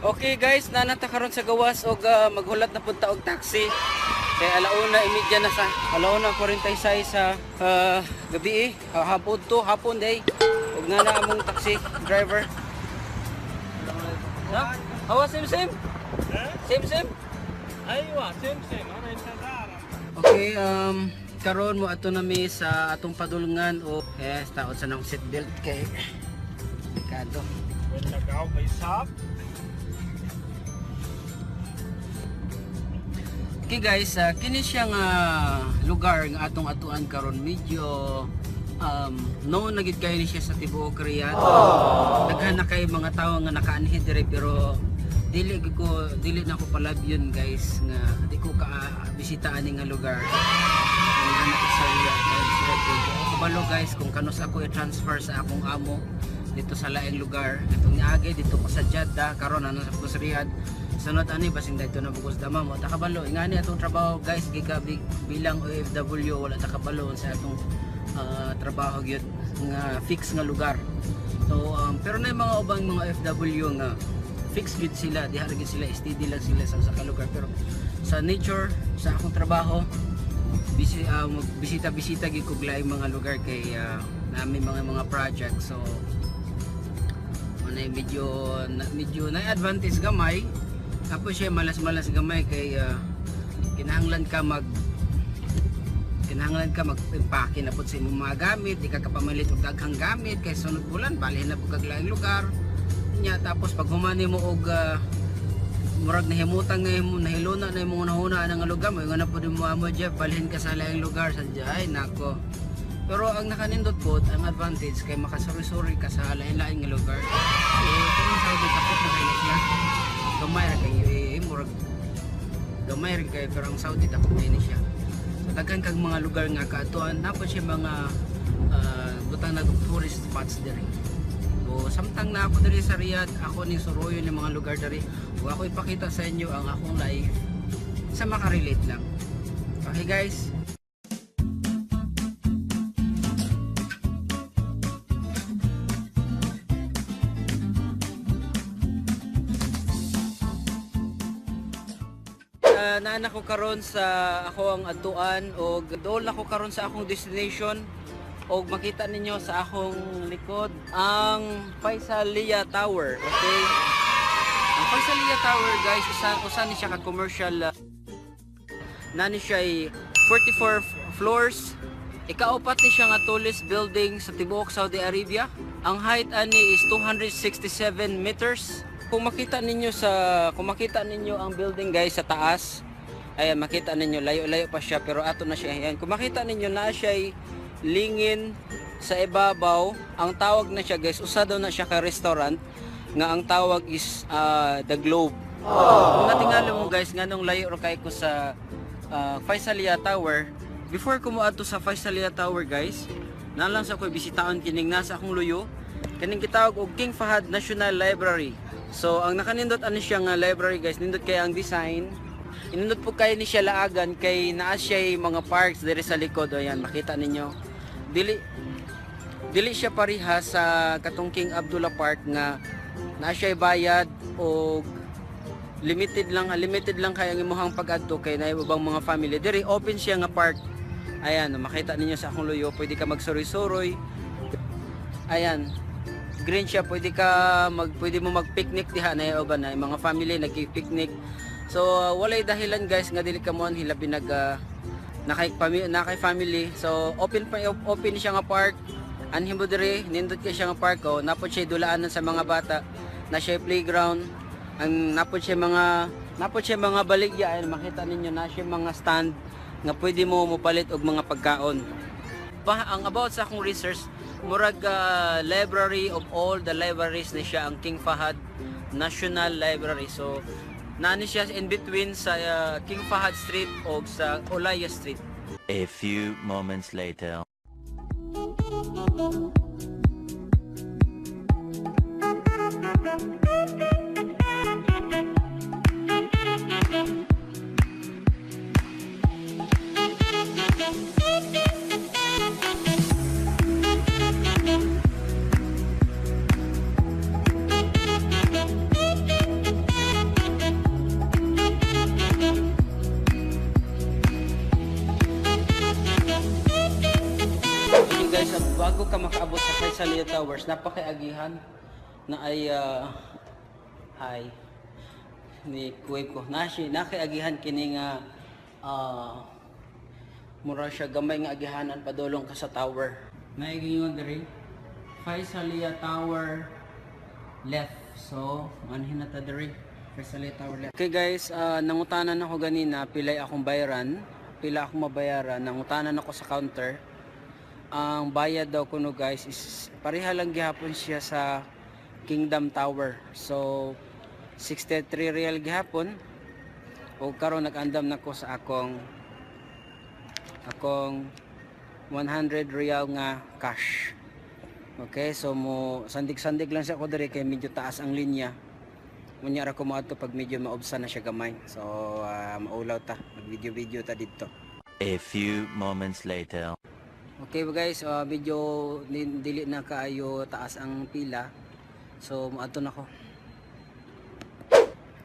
Okay guys, nanata karon sa gawas og maghulat na punta og taxi. Kay 1:30 na sa 1:46 sa gabi eh. Hapon to, hapon day. Ug nga na among taxi driver. Ha? Hawa same same? Same same? ايوه سمسم انا انتظار. Okay, karon mo ato nami sa atong padulngan o yes, taod sa nang seatbelt kay delikado. وانت قاعد بيصاب. Okay guys, kini siya nga lugar nga atong atuan karon medyo known na gid kayo ni siya sa tibuok Riyadh. Daghan na kay mga tawo nga nakaanhi diri pero dili gid ko dili na ko palabyon guys nga di ko ka bisita ani nga lugar. Nga anak ko sa Riyadh, guys. Kabalo guys kung kanus ako i-transfer sa akong amo dito sa laing lugar. Itong niagi dito ko sa Jeddah karon ano sa ko sa Riyadh. Sunod ani basing dito na bukos dama mo takabalo ingani atong trabaho guys giga bilang OFW wala takabalo sa atong trabaho gyud nga fix nga lugar. So pero na yung mga ubang mga OFW nga fix gyud sila diha ra gyud sila, steady lang sila sa usa ka lugar, pero sa nature sa akong trabaho bisi bisita-bisita gyud ko laing mga lugar kay nami mga project. So manay medyo na advantage gamay, tapos siya malas-malas gamay kay kinahanglan ka mag-impake na pud sa imong mga gamit, di ka kapamalit og daghang gamit kay sunod bulan balhin na pud kag laing lugar nya. Tapos pag humani mo og murag nahimutang na imo nahiluna na imong hunahuna nga lugar mo nga na pud mo amo Jeff balhin ka sa laing lugar sa ay nako. Pero ang nakanindot po ang advantage kay makasuri-suri ka sa lain-lain nga lugar. Eh kung sa Saudi takot na kayo siya gamay ra kayo eh, murag gamay ra kayo pero ang Saudi takot na siya. So daghan kag mga lugar nga kaatuan napod siya mga butang na tourist spots diri. So samtang na ako diri sa Riyadh, ako ning suroyon yung mga lugar diri. Ug ako ipakita sa inyo ang akong life sa makarelate lang. Okay guys. Naan ako karon sa ako ang adtuan og dool ako karon sa akong destination og makita ninyo sa akong likod ang Faisalia Tower. Okay? Ang Faisalia Tower guys, usa ni siya ka commercial nani siya ay 44 floors. Ikaupat ni siya nga tallest building sa tibuok Saudi Arabia. Ang height ani is 267 meters. Kung makita ninyo ang building guys sa taas, ayan makita ninyo layo-layo pa siya pero ato na siya. Ayan, kung makita ninyo na siya lingin sa ibabaw, ang tawag na siya guys, usa daw na siya ka restaurant nga ang tawag is The Globe. Kung natingala mo guys nganong layo ra kay ko sa Faisalia Tower, before ko moadto sa Faisalia Tower guys, nalang sa ko bisitaon kining nasa akong luyo, kining gitawag og King Fahad National Library. So ang nakanindot ani siya nga library guys, nindot kay ang design. Inindot po kay ni siya laagan kay naa siya mga parks diri sa likod. Ayan, makita ninyo. Dili siya pareha sa katong King Abdullah Park nga naa siya bayad og limited lang kay ang imuhang pag-adto kay naay ubang mga family diri. Open siya nga park. Ayan, makita ninyo sa akong luyo, pwede ka magsuroy-suroy. Ayan, green siya, pwede mo mag-picnic diha na uban na mga family nagki-picnic. So walay dahilan guys nga dili ka mo hilabi nag nakay family. So open siya nga park. Anhin mo diri, nindot kay siya nga park oh, napod siya dulaanan sa mga bata, na siya playground. Ang napod siya mga baligya, ayun makita ninyo na siya mga stand nga pwede mo mopalit og mga pagkaon. Ang about sa akong research, murag library of all the libraries ni siya ang King Fahad National Library. So nani siya in between sa King Fahad Street o sa Olaya Street. A few moments later. Faisalia Towers, napakaagihan na ay hi ni kuweb ko nasi nakaagihan kini nga mura siya gamay nga agihanan padulong ka sa tower. Naigingon diri Faisalia Tower left. So, anhin na ta diri. Faisalia Tower left. Okay guys, nangutanan ako ganina pilay akong bayaran, pila akong mabayaran, nangutanan ako sa counter. Ang bayad daw kuno guys is pareha lang gihapon siya sa Kingdom Tower. So 63 riyal gihapon. O karon nag-andam na ko sa akong 100 riyal nga cash. Okay, so mo sandig-sandig lang siya ko diri kay medyo taas ang linya. Unya ra ko moadto pag medyo maobsa na siya gamay. So maulaw ta, mag-video-video ta didto. A few moments later. Okay guys, medyo dili na kaayo taas ang pila. So moadto na ko.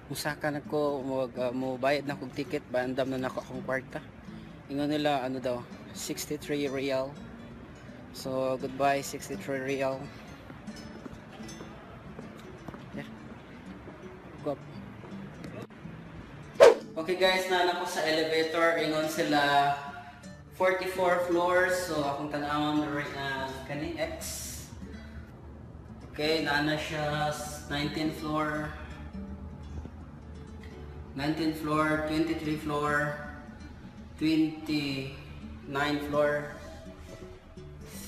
Musaka na ko, mo bayad na kog ticket, bandam na nako akong kwarta. Ingon nila ano daw, 63 riyal. So goodbye 63 riyal. Yeah. Go up. Okay guys, naa ko sa elevator. Ingon sila 44 floors. So akong tan-awon right na kani X. Okay, naa na siya 19 floor. 19 floor, 23 floor, 29 floor,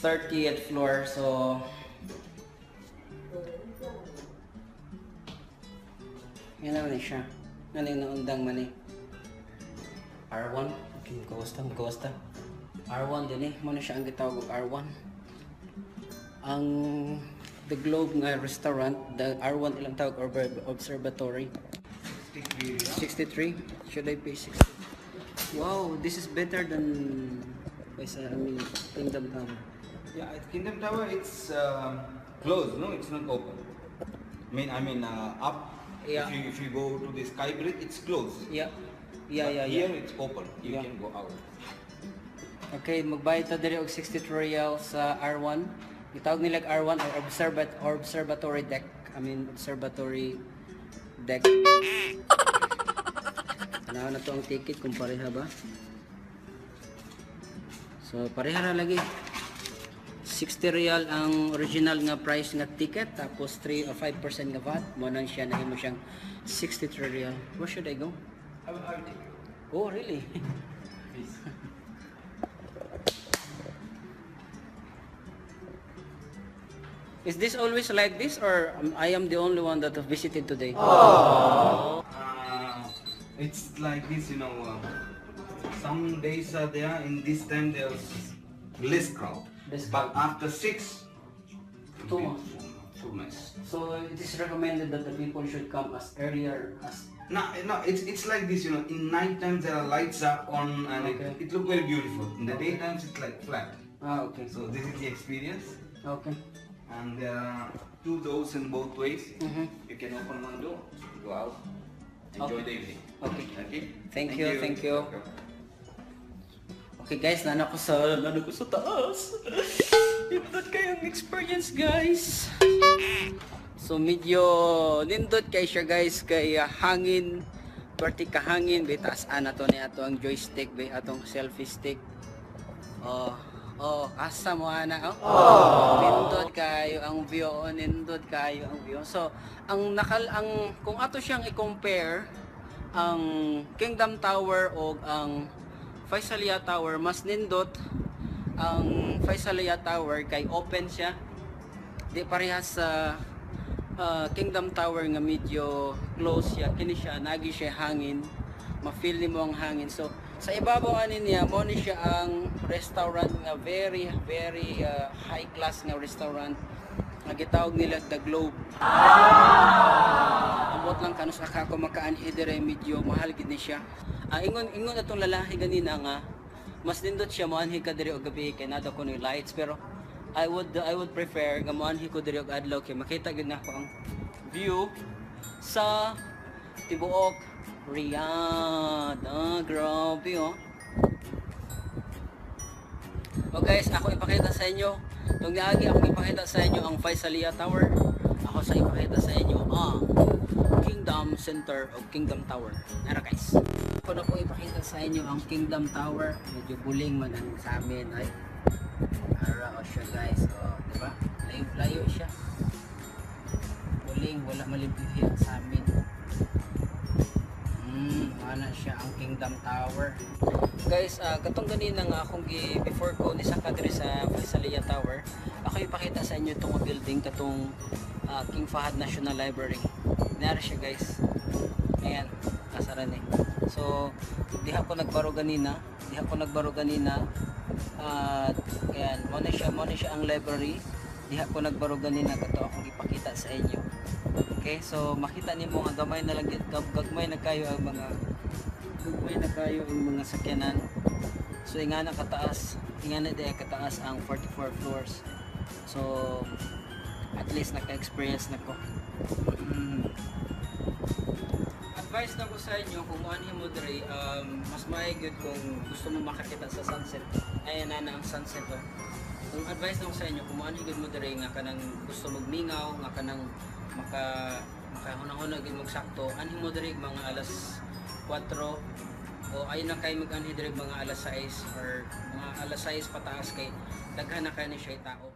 30th floor. So yan naman eh siya. Ano yung naundang man eh. R1. Okay, ghost ghost. R1 din eh. Muna siya ang gitawag og R1. Ang The Globe nga restaurant, the R1 ilang tawag or observatory. 63. Should I pay 60? Wow, this is better than I mean, Kingdom Tower. Yeah, at Kingdom Tower it's closed. No, it's not open. I mean, up. Yeah. If you go to the Sky Bridge, it's closed. Yeah, But yeah. here it's open. You can go out. Okay, magbayad ta diri og 63 riyal sa R1. Gitawag nila og R1 or observatory deck. I mean, observatory deck. Tanaw na to ang ticket kung pareha ba. So pareha ra lagi. 60 riyal ang original nga price nga ticket, tapos 3 or 5% nga VAT mo nang siya nahimo siyang 63 riyal. Where should I go? I will take you. Oh, really? Please. Is this always like this or I am the only one that have visited today? It's like this. Some days are there. In this time there's less crowd. Less. But after 6, Too much. Too much. So it is recommended that the people should come as earlier as No, it's like this. In night times there are lights up on, and it look very beautiful. In the daytimes it's like flat. Ah, okay. So this is the experience, and there are two doors in both ways. You can open one door, go out, enjoy the evening. Okay. Okay. Thank you, thank you. Okay guys, naa ko sa taas. Nindot kayong experience, guys. So medyo nindot kay siya guys kay hangin, perti kahangin bay taas ana to ni ato ang joystick bay atong selfie stick. Oh, asa mo ana oh. Nindot kayo ang view, oh, nindot kayo ang view. So ang nakal ang kung ato siyang i-compare ang Kingdom Tower o ang Faisalia Tower, mas nindot ang Faisalia Tower kay open siya. Di parehas sa Kingdom Tower nga medyo close siya. Kini siya nagi siya hangin. Ma-feel nimo ang hangin. So sa ibabaw ani niya mo ni siya ang restaurant nga very very high class nga restaurant nga gitawag nila The Globe. Ambot lang kanus ako makaanhi dire, medyo mahal gid ni siya. Ah, ingon ingon atong lalaki ganina nga mas nindot siya moanhi ka diri og gabi kay naa daw kunoy lights, pero I would prefer nga moanhi ko diri og adlaw kay makita gid nako ang view sa tibuok Riyadh. Ah, grabe oh. O guys, ako ipakita sa inyo Tung niagi akong ipakita sa inyo ang Faisalia Tower. Ako sa ipakita sa inyo ang Kingdom Center o Kingdom Tower. Nara guys. Ako na po ipakita sa inyo ang Kingdom Tower. Medyo buling man ang sa amin ay. Ara o siya guys. O, di ba? Layo, layo siya. Buling, wala malimpihin sa amin. Wala siya ang Kingdom Tower. Guys, katong ganina nga akong gi before ko ni saka diri sa Faisalia Tower, ako ipakita sa inyo itong building katong King Fahad National Library. Nara siya guys. Ayan, nasa ran eh. So, diha ko nagbaro ganina, diha ko nagbaro ganina. At ayan, mo na siya ang library. Diha ko nagbaro ganina kato akong ipakita sa inyo. Okay, so makita nimo nga gamay na lang gagmay na kayo ang mga gagmay na kayo ang mga sakyanan. So ingana kataas, ingana diay kataas ang 44 floors. So at least naka-experience na ko. Advice na ko sa inyo kung muanhi mo diri, mas maayo gyud kung gusto mo makakita sa sunset. Ayan na na ang sunset oh. Kung advice na ko sa inyo kung muanhi gyud mo diri nga kanang gusto magmingaw, nga kanang makahuna-huna gyud mo sakto, anhi mo diri mga alas 4 o ay na kay mag-anhi diri mga alas 6 or mga alas 6 pataas kay daghan na kay ni siya tao.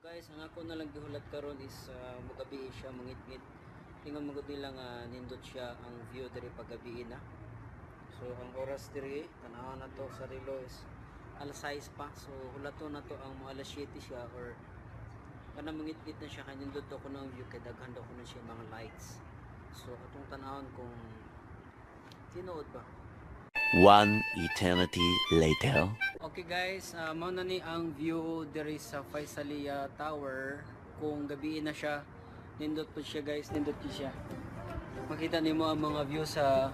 Guys, ang ako na lang gihulat karon is mugabi siya mangitngit. Ingon magud nila nga nindot siya ang view diri paggabi na. So ang oras diri tan-aw na to sa relo is alas 6 pa. So hulaton na to ang mga alas 7 siya or kanang mangitngit na siya kay nindot daw kuno ang view kay daghan daw kuno siya mga lights. So atong tan-awon kung tinuod ba. One eternity later. Okay guys, mao na ni ang view diri sa Faisalia Tower. Kung gabiin na siya, nindot po siya guys, nindot po siya. Makita nimo ang mga view sa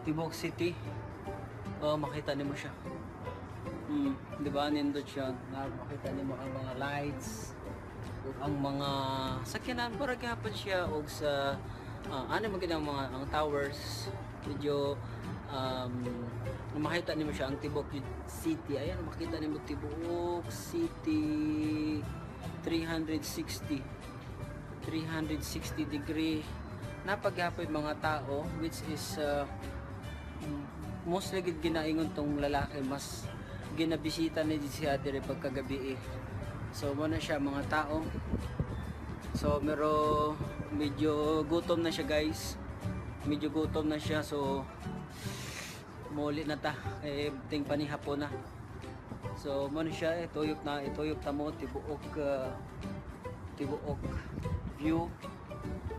Tibok City. Oh, makita nimo siya. Di ba nindot siya? Na makita nimo ang mga lights, ug ang mga sakyanan para gihapon siya og sa ano man gid ang mga ang towers medyo makita nimo siya ang Tibok City. Ayan, makita nimo Tibok City 360 360 degree napaghapon mga tao, which is mostly gid ginaingon tong lalaki mas ginabisita ni siya diri pagkagabi eh. So mo na siya mga tao. So pero medyo gutom na siya guys. Medyo gutom na siya, so muli na ta eh ting panihapon na. So mo na siya eh, tuyok na ituyok ta mo tibuok tibuok view.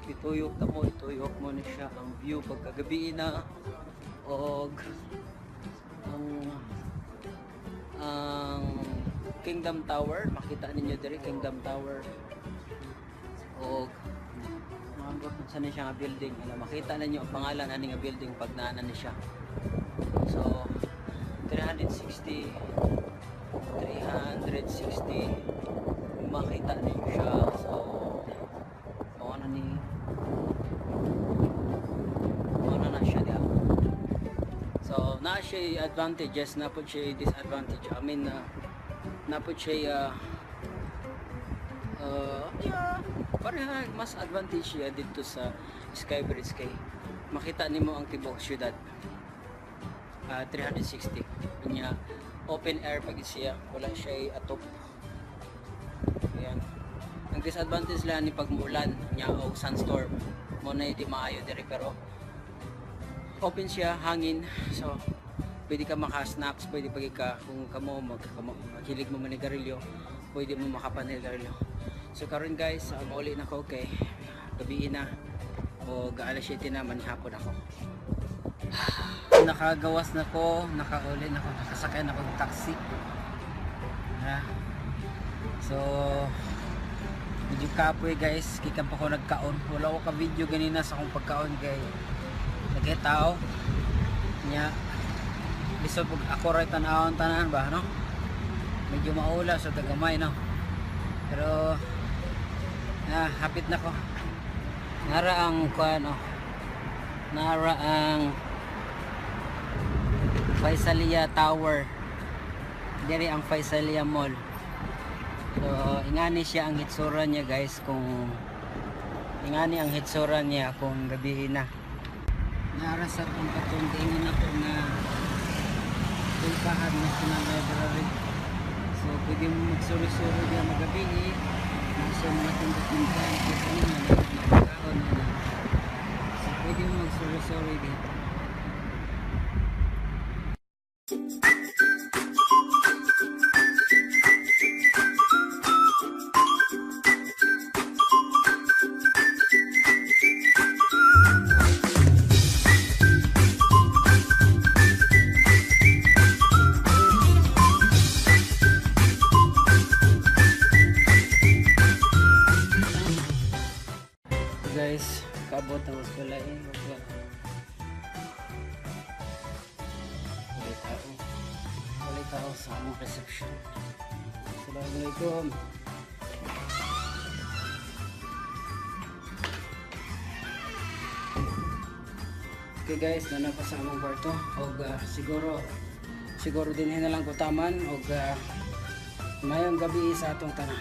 Ituyok ta mo, ituyok mo na siya ang view pagkagabi na og ang Kingdom Tower, makita ninyo diri Kingdom Tower. Og maambot sa ni siya nga building, ano, makita ninyo ang pangalan ani nga building pag naa na ni siya. So 360 360 makita ninyo siya. So mao na ni mao na na siya diha. So naa siya advantages, naa pod siya disadvantage. I mean, naa pod siya yeah, pareha mas advantage siya dito sa Skybridge kay makita nimo ang tibuok syudad. 360 niya open air pag siya, wala siya atop. Ang disadvantage lang ni pag muulan nya og sandstorm mo na di maayo diri, pero open siya, hangin, so pwede ka maka-snacks, pwede pag ka kung kamo maghilig mo manigarilyo, pwede mo makapanigarilyo. So karon guys, mauli na ko kay gabi na o alas 7 na, manihapon ako. Nakagawas na ko, nakauli na ko, nakasakay na ko ng taxi. Ha? So medyo kapoy guys, gikan pa ko nagkaon. Wala ko ka video ganina sa akong pagkaon kay nagkitao. Nya lisod pag ako ra tan-awon tanan ba, no? Medyo maula sa tagamay, no? Pero hapit na ko. Nara ang kuan, oh. Nara ang Faisalia Tower. Diri ang Faisalia Mall. So, ingani siya ang hitsura niya guys, kung ingani ang hitsura niya kung gabi na. Nara sa kung katong giingon ako na Tulpahan National Library. So, pwede mo magsuri-suri diya magabi eh. Nasa mga tinda-tinda, kita ninyo, nakakaon na. So, pwede mo magsuri-suri diya. Guys, kaabot ang eskwela eh. Wala tao. Wala tao sa among reception. Assalamualaikum. Okay guys, nana pa sa among kwarto. Og siguro siguro din na lang kutaman og mayong gabi sa atong tanan.